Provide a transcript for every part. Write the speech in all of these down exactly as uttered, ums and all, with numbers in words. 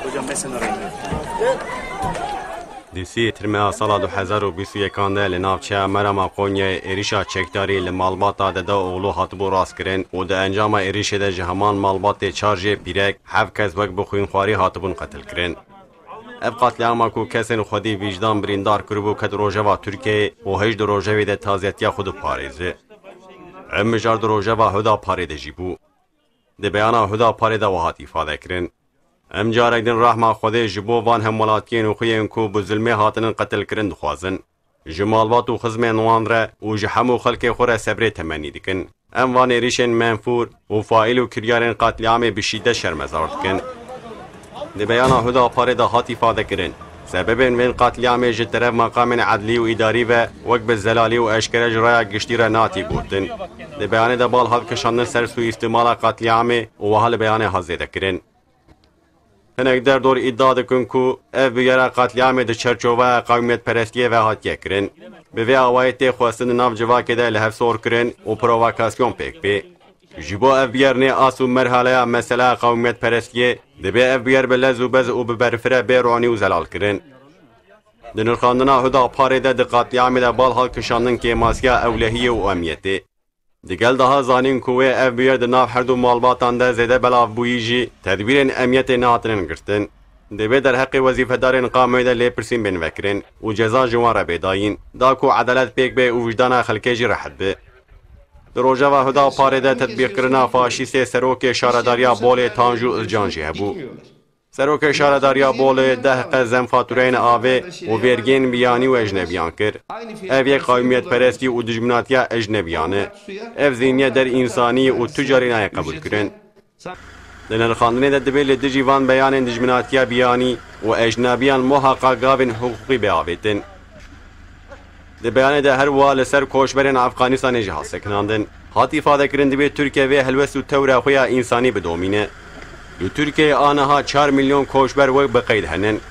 Hocam, ben seni arayayım. Di sê tirmeya sala du hezar û bîst û yekan de li navçeya Merama Konyayê êrişa çekdarî li malbata Dede Oğlu hatibû rastkirin û di encama êrişê de ji heman malbatê çar jê pîrek, heft kes wek bi xwînxwarî hatibûn qetilkirin. Ev qatlîama ku kesên xwedî vîcdan birîndar kiribû ket rojeva Tirkiyeyê û hêj di rojevê de taziyetiya xwe diparêze. Ev mijar di rojeva Huda Parê de jî bû. Di beyana Huda Parê de wiha hat îfade kirin: Em carek din rehma Xwedê ji bo van hemwelatiyên û xweyên ku bi zulmê hatinin qetilkirin dixwazin. Ji malbat û xizmên wan re û ji hemû xelkê xwe re sebrê temennî dikin. Em van êrişên menfûr û faîl û kiryarên qatlîamê bi şîdet şermezar dikin. Di beyana Huda Parê de hat îfade kirin: Sebebên vên qatlîamê ji teref meqamên edlî û îdarî ve wek bi zelalî û eşkere ji raya giştî re nehatiye gotin. Di beyanê de bal hat kişandin ser suîstimala qatlîamê û wiha li beyanê hat zêde kirin: Hinek derdor îdia dikin ku ev bûyera qatlîamê di çerçoveya qewmiyetperestiyê ve hatiye kirin. Bi vê awayî tê xwestin di nav civakê de li hev sor kirin û provokasyon pêk bê. Ji bo ev bûyer nê ast û merhaleya meseleya qewmiyetperestiyê, divê ev bûyer bi lez û bez û bi berfireh bê ronî û zelal kirin. Di nirxandina Huda Parê de di qatlîamê de bal hat kişandin kêmasiya ewlehiyê û emniyetê. Digel daha zanîn ku wê ev bûyer di nav her du malbatan de zêde belavbûyî jî tedbîrên emniyetê nehatinin girtin. Divê derheqê wezîfedarên Kamuoyê de lêpirsîn bên vekirin û ceza ji wan re bê dayîn, da ku edalet pêk bê û wijdana xelkê jî rehet be. Di rojeva Huda Parê de tetbîqkirina faşîstê serokê şaredariya Bolê Tanju Özcan jî hebû. Serokê şaredariya Bolê deh qezem fatûreyên avê û vêrgên biyanî û ecnebiyan kir. Ev yek qewmiyetperestî û dijminatiya ecnebiyan e. Ev zîhniyet der însanî û tu carî nayê qebûlkirin. Di nirxandinê de divê li dijî van beyanên dijminatiya biyanî û ecnebiyan muheqa gavên hiqûqî bê avêtin. Di beyanê de her wiha li ser koçberên Efxanistanê jî hat sekinandin. Hat îfadekirin divê Tirkiye vê helwest û tewra xwe ya însanî bidomîne. Li Tirkiyeyê aniha çar milyon koçber wek bi qeyd henin.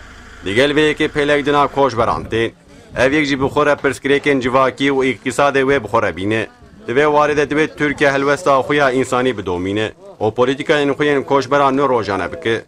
Digel vê yekê pêlek di nav koçberan tê. Ev yek jî bi xwe re pirsgirêkên civakî û îqtîsadê wê bi xwe re bîne. Di vê warê de divê Tirkiye helwesta xwe ya însanî bidomîne û polîtîkayên xwe yên koçberan nû rojane bike.